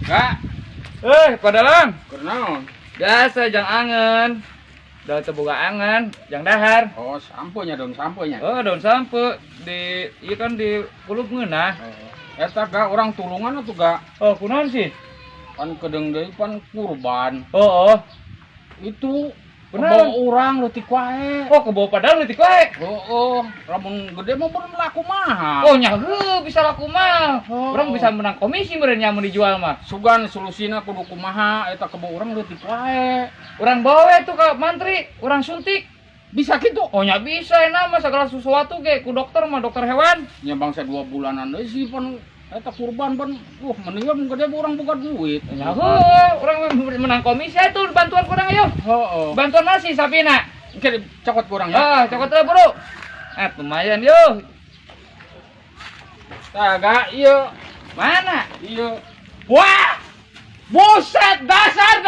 Kak, Eh, Pak Dalang. Kunaon? Biasa jang angen. Da teu boga angen, jang dahar. Oh, samponya, daun samponya. Oh, daun sampo di ieu kan di kulub ngeunah. Oh. Eta ga urang tulungan atuh ga. Oh, kunaon sih? Pan kedeung deui pan kurban. Oh. Itu Kunaon? kebo urang leutik wae. Oh, kebo padahal leutik wae. Oh, lamun gede mah belum laku mahal. Oh, nya heuh bisa laku mah. Oh. Urang bisa menang komisi meureun nya mun dijual mah. Sugan solusina kudu kumaha eta kebo urang leutik wae. Urang bawa we tuh ke mantri, urang suntik. Bisa gitu? Oh, nya bisa enak mah segala sesuatu ge ku dokter mah, dokter hewan. Nya bangsa 2 bulanan deui sih pan eta kurban pan. Wah, mendingan mun gede urang boga duit. Nya heuh, urang menang komisi atuh bantuan kurang ayo. Heeh. Bantuan nasi sapina. Engke cokot kurang ya. Ah, cokot lah, Bro. Eh, lumayan yo. Tah ga ieu. Mana? Ieu. Wah! Buset, dasar